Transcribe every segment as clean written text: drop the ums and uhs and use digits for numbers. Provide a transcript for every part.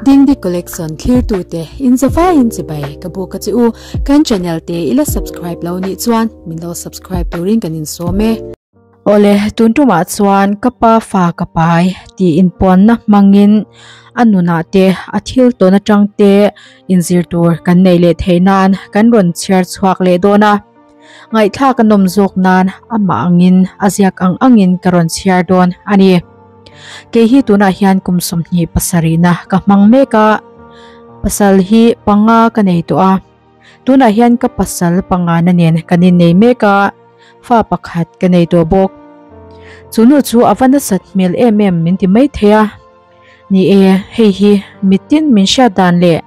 Dingdi Collection thlirtute in zavaiin chibai ka buk a che u. Kan channel te i la subscribe lo nih chuan min lo subscribe turin kan insawm e. Awle, tun tumah chuan ka pa fa ka pai tih inpuanna hmangin a nunah te a thil tawn atang te inzir tur kan neih leh theih nan kan rawn chhiar chhuak leh dawn a. Ngaihthlak a nawm zawk nan amah angin a ziak ang angin ka rawn chhiar dawn a ni. Kei hi tunah hian kum 27na ka hmang mek a, pasal hi panga ka nei tawh a. Tunah hian ka pasal pangana nen kan innei mek a, fa pakhat ka nei tawh bawk. Chu nu chu a va nasat hmel em em min ti mai thei a. Ni e, hei hi mitin min hriat dan leh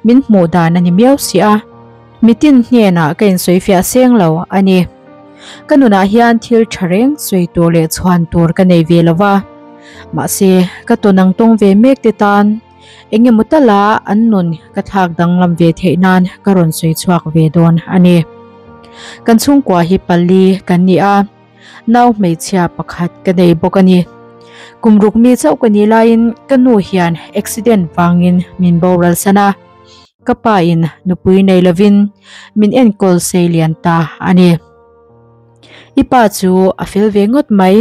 min hmuh dan a ni miau si a. Mitin hnenah ka insawifiah seng lo a ni. Ka nunah hian thil tha reng sawi tur leh chhuan tur ka nei ve lo va. Mahse, ka tawn ang tawng ve mek te tan Eng emaw tala an nun ka thlak danglam ve theih nan ka rawn sawi chhuak ve dawn a ni. Kan chhungkua hi pali kan ni a, nau hmeichhia pakhat ka nei bawk a ni. Kum ruk mi chauh ka nih laiin ka nu hian accident vangin min boral san a, ka pa in nupui nei lovin min enkawl sei lian ta a ni. I pa chu a fel ve ngawt mai.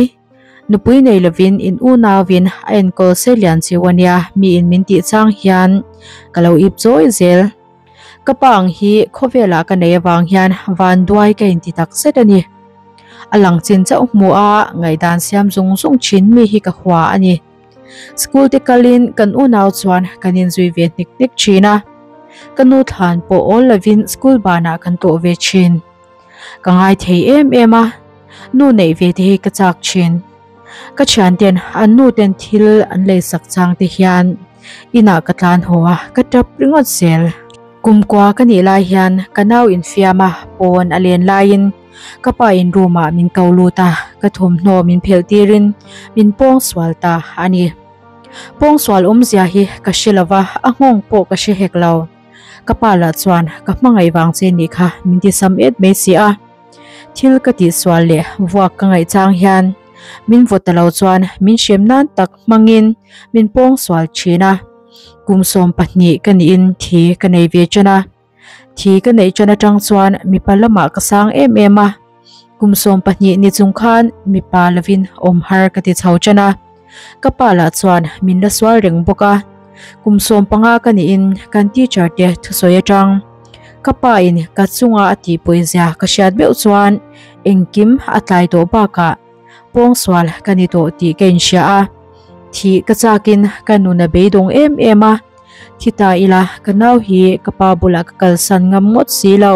Nupui nei lovin in unauvin a enkawl se lian chiu a nia, miin min tih chang hian ka lo ip chawi zel. Ka pa ang hi khawvelah ka nei avang hian vanduai ka inti tak zet a ni. A lang chin chauh hmuh a ngaihdan siam zung zung thin mi hi ka hua a ni. School te kalin kan unau chuan kan inzui ve hnik hnik thin a, ka nu thlan pawh awl lovin school banah kan tawh ve thin. Ka ngai thei em em a, nu neih ve te hi ka chak thin. Ka thian ten an nu ten thil an lei sak chang te hian inah ka tlan haw a, ka tap ringawt zel. Kumkua ka nih lai hian ka nau infiam a, pawn a len laiin ka pa in room ah min ko lut a, ka thawmhnaw min phelh tirin min pawng sual ta a ni. Pawng sual awmzia hi ka hre lova, a nghawng pawh ka hre hek lo. Ka pa lah chuan ka hmangaih vang che nih kha min ti sam et mai si a. Thil ka tihsual leh vuak ka ngaih chang hian min vaw ta lo chuan min hrem nan tak hmangin min pawngsual thin a. Kum 12 ka niin thi ka nei ve ṭan a. Thi ka neih ṭan aṭang chuan mipa lamah ka sang em em a. Kum 12 ni chung khan mipa lovin awm har ka ti chho ṭan a. Ka pa lah chuan min la sual reng bawk a. Kum 15 ka niin kan teacher te thusawi aṭang ka pa in ka chunga a tihpui zia ka hriat meuh chuan engkim a tlai tawh bakah pawngsual ka ni tawh tih ka inhria a. Thih ka chakin ka nun a beidawng em em a. Thi ta ila ka nau hi ka pa bulah ka kalsan ngam ngawt si lo.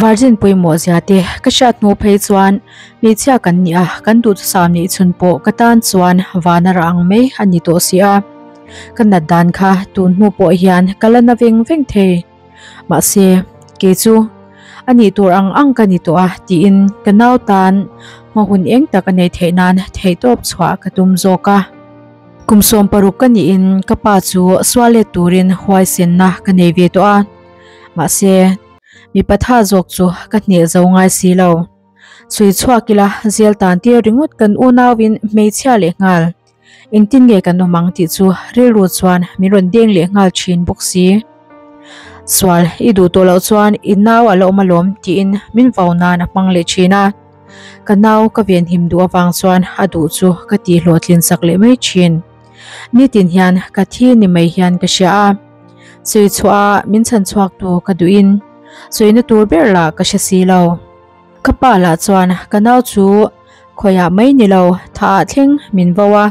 Virgin pawimawh zia te ka hriat hnu phei chuan hmeichhia kan nih a, kan duhthusam nih chhun pawh ka tan chuan vana rah ang mai a ni tawh si a. Ka nat dan kha tun hnu pawh hian ka la na veng veng thei. Mahse, kei chu a nih tur ang ang ka ni tawh a tiin ka nau tan hma hun eng tak a nei theih nan theihtawp chhuah ka tum zawk a. Kum 16 ka niin ka pa chu sual let turin huaisenna ka nei ve tawh a, mahse mipa tha zawk chu ka hneh zo ngai si lo. Chhui chhuak ila zel tan tir ringawt kan unauin hmeichhia leh nghal engtin nge kan awm ang tih chu rilru chuan min rawn deng leh nghal thin bawk si. Sual i duh tawh loh chuan i nau a la awm alawm tiin min vau nan a hmang leh thin a. Ka nau ka venhim duh avang chuan a duh chu ka tih hlawhtlin sak leh mai thin. Nitin hian ka thi ni mai hian ka hria a. Sawi chhuah a min chhan chhuak tu ka duhin sawina tur ber lah ka hre si lo. Ka pa lah chuan ka nau chu khawiah mai ni lo tha ah thleng min vo a.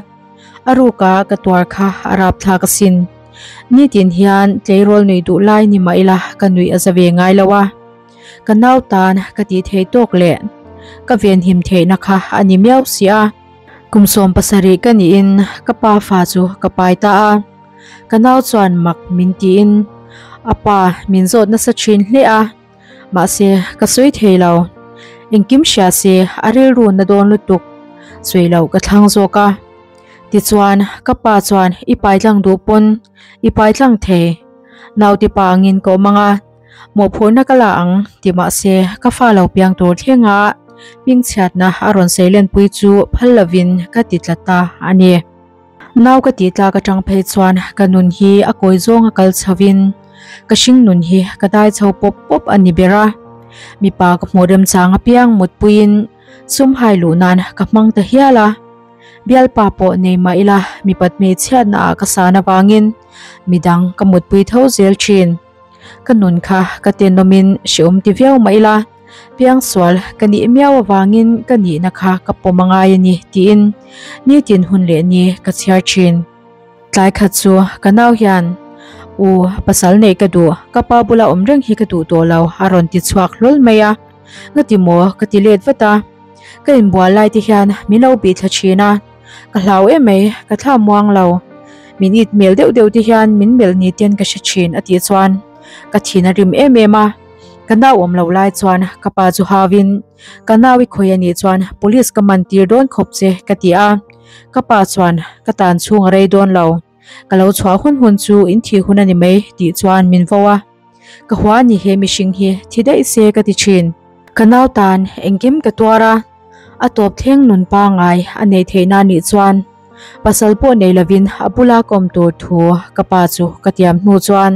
A ruka ka tuar kha a rapthlak asin. Nitin hian tleirawl nuih duh lai ni mah ila ka nuih a za ve ngai lo a. Ka nau tan ka tih theih tawk leh ka venhim theihna kha a ni miau si a. Kum 17 ka niin ka pa fa chu ka pai ta a. Ka nau chuan mak min tiin a pa min zawt nasa thin hle a. Mahse ka sawi thei lo. Engkim hria se a rilru na dawn lutuk sawi loh ka thlang zawk a. Tichuan ka pa chuan i pai tlang duh pawn i pai tlang thei. Naute pa angin ka awm ang a. Mawhphurhna ka la ang ti mahse ka fa lo piang tur thlenga hmingchhiatna a rawn seilenpui chu phal lovin ka ti tlat ta a ni. Nau ka tih tlak atang phei chuan ka nun hi a kawi zawng a kal chho in ka hring nun hi ka dai chho pawp pawp a ni ber a. Mipa ka hmuh remchang apiang mutpuiin sum hai luh nan ka hmang ta hial a. Bialpa pawh nei mah ila mipat hmeichhiatna ah ka san avangin midang ka mutpui tho zel thin. Ka nun kha ka tenawmin hreawm ti viau mah ila piangsual ka nih miau avangin ka nihna kha ka pawm a ngai a ni tiin nitin hun leh ni ka chhiar thin. Tlai khat chu ka nau hian U pasal neih ka duh, ka pa bula awm reng hi ka duh tawh lo a rawn ti chhuak hlawl mai a. Nga ti maw? Ka ti let vat a. Ka inbual lai te hian min lo bih thla thin a, ka hlau em mai, ka thla muang lo. Min it hmel deuh deuh te hian min melh ni ten ka hre thin a tih chuan ka thin a rim em em a. Ka nau awm loh lai chuan ka pa chu hau in ka nau i khawi a nih chuan police ka man tir dawn khawp che ka ti a. Ka pa chuan ka tan chhung a rei dawn lo. Ka lo chhuah hun hun chu in thih hun a ni mai tih chuan min vo a. Ka hua ni he mihring hi thi daih se ka ti thin. Ka nau tan engkim ka tuar a, a tawp thleng nun pangai a neih theih na nih chuan pasal pawh nei lovin a bula ka awm tur thu ka pa chu ka tiam hnu chuan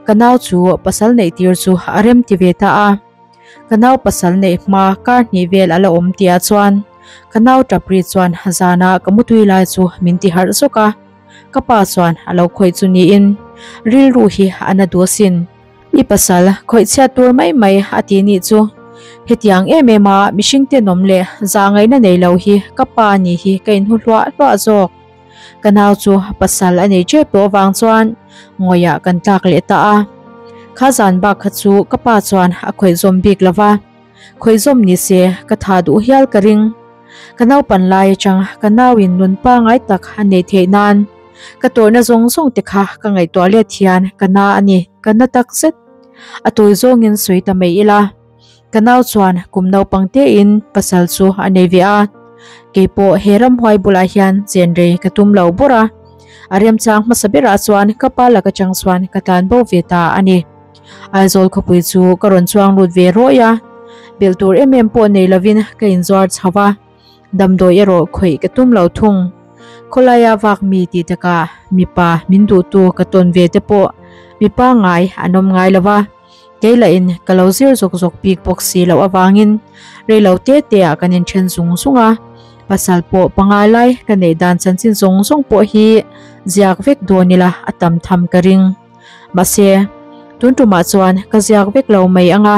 ka nau chu pasal neih tir chu a rem ti ve ta a. Ka nau pasal neih hma kar hnih vel a la awm tih ah chuan ka nau tap ri chuan zana ka mutui lai chu min ti harh zawk a. Ka pa chuan a lo khawih chu niin rilru hi a na duh asin. I pasal khawih chhiat tur mai mai a ti nih chu. Hetiang em em a mihring tenawm leh zahngaihna nei lo hi ka pa nih hi ka inhu hluah hluah zawk. Ka nau chu pasal a nei tep tawh avang chuan ngawihah kan tlak leh ta a. Kha zan bak kha chu ka pa chuan a khawih zawm bik lo va. Khawih zawm ni se ka tha duh hial ka ring. Ka naupan lai atang ka nauin nun pangai tak a neih theih nan ka tawrhna zawng zawng te kha ka ngaihtuah let hian ka na a ni, ka na tak zet. A tawi zawngin sawi ta mai ila. Ka nau chuan kum naupang tein pasal chu a nei ve a, keipawh he ramhuai bulah hian chen rei ka tum lo bawrh a. A remchang hmasa berah chuan ka pa lak atang chuan ka tlan bo ve ta a ni. Aizawl khawpui chu ka rawn chuang lut ve rawih a, belh tur em em pawh nei lovin ka inzuar chho a, damdawi erawh khawih ka tum lo thung. Khawlaia vak mi tih takah mipa min duhtu ka tawn ve te pawh mipa ngai an awm ngai lo va, kei lahin ka lo zir zawk zawk bik bawk si loh avangin rei lo te te ah kan inthen zung zung a, pasal pawh pangai lai ka neih dan chanchin zawng zawng pawh hi ziak vek dawn ila a tam tham ka ring. Mahse, tun tumah chuan ka ziak vek lo mai ang a,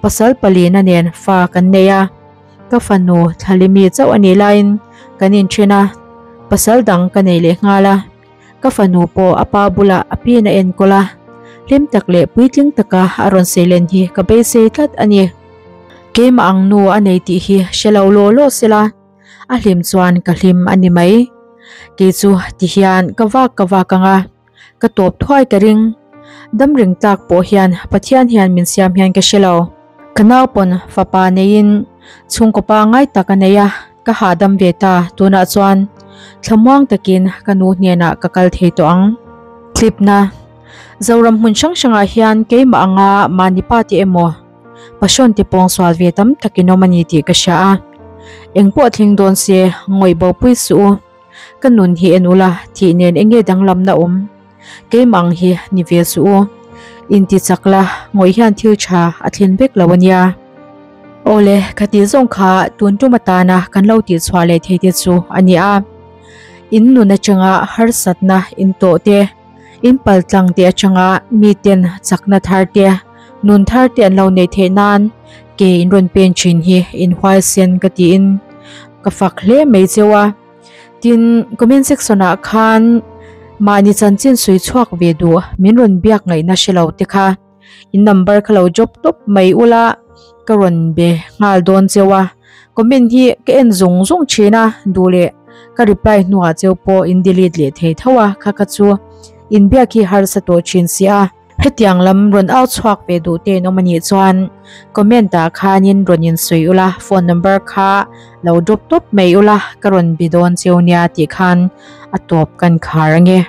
pasal palina nen fa kan nei a, ka fanu Thlalimi chauh a nih laiin kan inthen a, pasal dang ka nei leh nghal a, ka fanu pawh a pa bulah a piin a enkawl a, hlim tak leh puitling taka a rawn seilen hi ka beisei tlat a ni. Keimah ang nu a nei tih hi hre lo law law sela. A hlim chuan ka hlim a ni mai. Kei chu tihian ka vak ka vak ang a. Ka tawp thuai ka ring. Dam ring tlak pawh hian Pathian hian min siam hian ka hre lo. Ka nau pawn fapa neiin chhungkaw pangai tak a nei a, ka hahdam ve ta tunah chuan thlamuang takin ka nu hnenah ka kal thei tawh ang. Tlipna, Zoram hmun hrang hrangah hian keimah anga mahni pa te emaw Passion te pawng sual ve tam takin awm a ni tih ka hria a. Engpawh thleng dawn se ngawih bo pui suh u. Ka nun hi en ula, thih nen enge danglamna awm? Keimah ang hi ni ve suh u. Inti chak la, ngawih hian thil tha a thlen vek lo a nia. Awle, ka tih zawng kha tun tum atana kan lo tih chhuah leh thei te chu a ni a. In nun atanga harsatna in tawh te, in paltlang te atanga miten chakna thar te, nun thar te an lo neih theih nan ke in rawn pen thin hi in huaisen ka tiin ka fak hle mai cheu a. Tin, comment section ah khan mahni chanchin sawi chhuak ve duh min rawn biak ngaihna hre lo te kha in number kha lo drop tawp mai ula ka rawn be nghal dawn cheu a. Comment hi ka en zung zung thin a, duh leh ka reply hnuah cheu pawh in delete leh thei tho a, kha kha chu inbiak hi harsa tawh thin si a. Hetiang lam rawn au chhuak ve duh te in awm a nih chuan comment ah khanin rawn in sawi ula, phone number kha lo drop tawp mai ula ka rawn bi dawn cheu nia tih khan a tawp kan khar ange.